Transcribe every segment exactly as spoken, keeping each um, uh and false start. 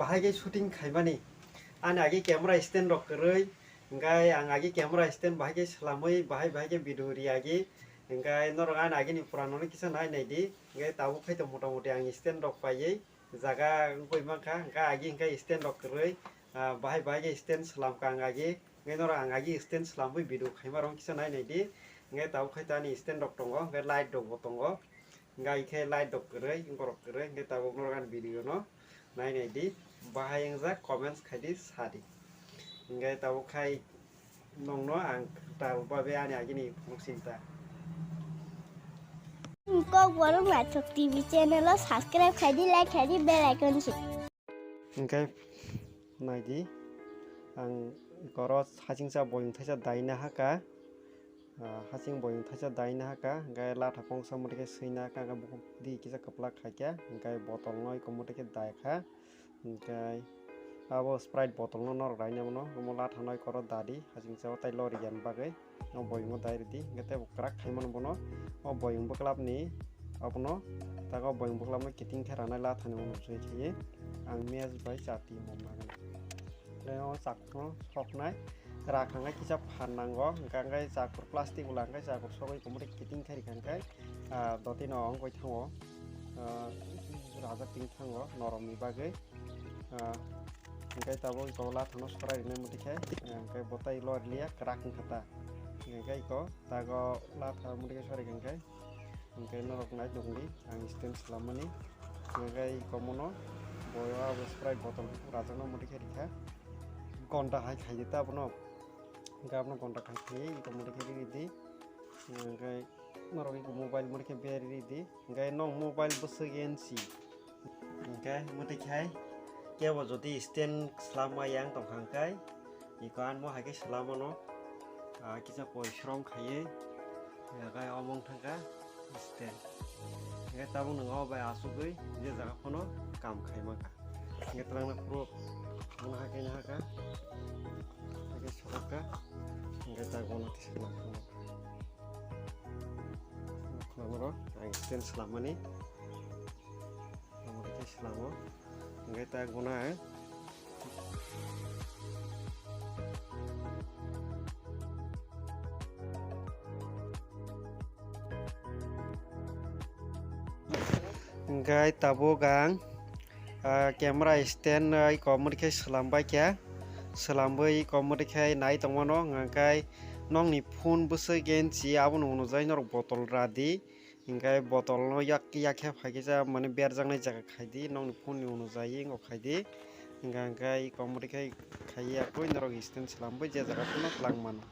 Bahai khe shooting khaimani. Ani agi camera stand rok kwrwi, hwnkhe ang agi camera stand bahai khe swlamwi bahai bahai khe video ri agi. Hwnkhe norok ani agini purano no kisa nai nai di. Hwnkhe tabuk khai to mota moti ang stand rok paiwi jaga wngwi mankha. Hwnkhe agi hwnkhe stand rok kwrwi, ah, bahai bahai khe stand swlamkha ang agi. Hwnkhe norok ang agi stand swlamwi video khaima rok kisa nai nai di. Hwnkhe tabuk khai to ani stand rok tongo, hwnkhe light rok bo tongo. Hwnkhe khe light rok kwrwi, borok kwrwi, hwnkhe tabuk norok ani video no nai nai di, bahai wngjak comments khai di, sa di. Hwnkhe tabuk khai nongno ang tal babe ani agini phunuk sinta. Kokborok Naithok T V channel o subscribe khai di, like khai di, bell icon si. Hwnkhe nai di, ang oro hasingcha boyong thaisa daina haka, ah, hasing boyong thaisa daina haka, hwnkhe latha kongsa muti khe swina haka, hwnkhe bukhuk di kisa kwplak khaikha, hwnkhe botol no eko muti khe daikha, hwnkhe abo Sprite botol no norok raina mano, omo latha no eko oro dadi, hasingcha o tai lori ya bagwi. O boyongo dai ridi, hwnkhe tei bo kwrak khaimano bono. O boyong bwklap ni abono, tago boyong bwklap no kiting khe ranai lathani ulo joi khaiwi ang mech bai chati mom nagani. Tei o chakno soknai rak hwnkhai kisa phan nango, hwnkhe chakur plastic wla hwnkhe chakur sogwi komori kiting khe rikha hwnkhe, ah, dotino wngwi thango, ah, rajak tini thango noromni bagwi. Ah, hwnkhe tabuk iko lathano sorai rwnai muti khe, ah, hwnkhe bo tai loriliya kwrak wngkha ta. Hwnkhe iko tago latha muti khe sorai hwnkhe, hwnkhe norok nai tongdi ang stand swlammani. Hwnkhe iko mono boyo abo Sprite bottle rajakno muti khe rikha. Gonta hai khaidi ta abono. Hwnkhe abono gonta khai khaiwi iko muti khe ridi. Hwnkhe norok iko mobile muti khe beri ridi. Hwnkhe nong mobile bwswk N C. Hwnkhe muti khai kebo jodi stand swlamma yang tongkha hwnkhe iko anmo hai khe swlamano, ah, kisa porishrom khaiwi, hwnkhe omo wngkha stand. Hwnkhe tabuk nwng o bai achugwi je jaga phano kam khai mankha. Hwnkhe twlangna phuru ano hai khe nahakha, hai khe sokakha, hwnkhe tak bono tisik nangkha. Khulangro ang stand swlammani. Omo khe swlamo. Hwnkhe ta guna. Hwnkhe tabuk ang, ah, camera stand no iko mori khe swlam bai khe. Swlamwi iko mori khe nai tongmano. Hwnkhe nokni phone bwswk N C abono unujaknai norok bottle radi. Hwnkhe bottle no yak yak khe phai khe sa mane berjaknai jaga khai di, nokni phone ni unujawi wngkha khai di. Hwnkhe hwnkhe iko mori khe khai ya koi norok stand swlam bai je jaga phano twlang mano.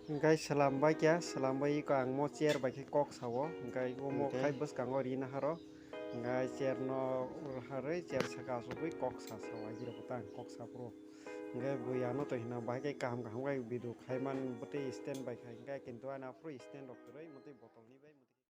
Hwnkhe swlam bai khe, swlam bai iko ang mo chair bai khe kok sao, hwnkhe omo khai bwskango ri naharo, hwnkhe chair no harwi chair saka achugwi kok sa sao, agirok ta ang kok sa phuru. Hwnkhe bui ano twi hwnna bahai khe kaham kaham khe video khai man bwtwi stand bai khai hwnkhe kintu ani aphuru stand rok kwrwi motwi bottle ni bai.